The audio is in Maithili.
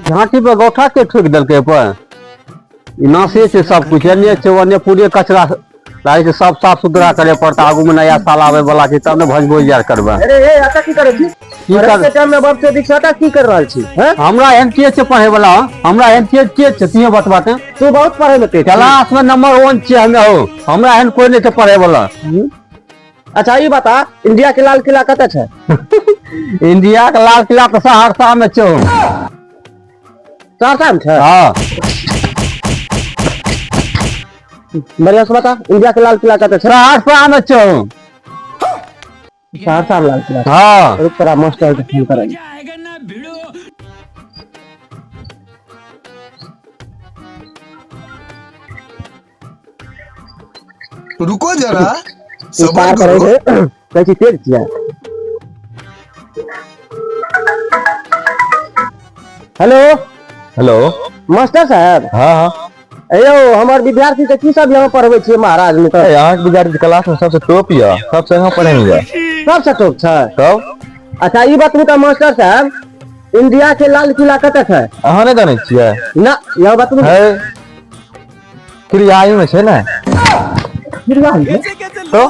झांटी पर गौठा के ठोकि देलकै पर ई नासे छै सब कुछ एने छै ओने पूरे कचरा लागै छै सब साफ सुथरा करे पड़तै। आगू मे नया साल आबै वाला छै तब ने भजबो आर करबै। अरे ए एतऽ की करै छी? की पढ़ै कर के टाइम में बब से दीक्षा की कर रहल छी हैं? हमरा एहन के छै पढ़े वाला? हमरा एहन के के छै तिहे बतबा ते। तू बहुत पढ़े में तेज छी। क्लास में नंबर 1 छियै हमे हो, हमरा एहन कोई नहीं छै पढ़े वाला। अच्छा ई बता, इंडिया के लाल किला कतऽ छै? इंडिया के लाल किला तऽ सहरसा में छौ। सहरसा में छै? हाँ। बढ़िया से बता, इंडिया के लाल किला कतऽ छै? सहरसा में छौ। सहरसा में लाल किला? हाँ। रुक, तोरा मास्टर के फोन करै। रुको जरा, ई सबर पार करै करो। छै, कहै छी तेज छियै। हेलो। हेलो मास्टर साहब। हाँ हाँ। यौ, हमर विद्यार्थी के की सब यहाँ पढ़बै छियै महाराज मित्र? ए, अहाँके विद्यार्थी क्लास में सबसे टॉप यऽ, सबसे आगाँ पढ़े में यऽ। सबसे टॉप छै? तब। अच्छा ई बतबू तऽ मास्टर साहब, इंडिया के लाल किला कतऽ छै? अहाँ नहि जानै छियै? ना, यहाँ बतबू। है, क्रियाई में छै ने। तो तो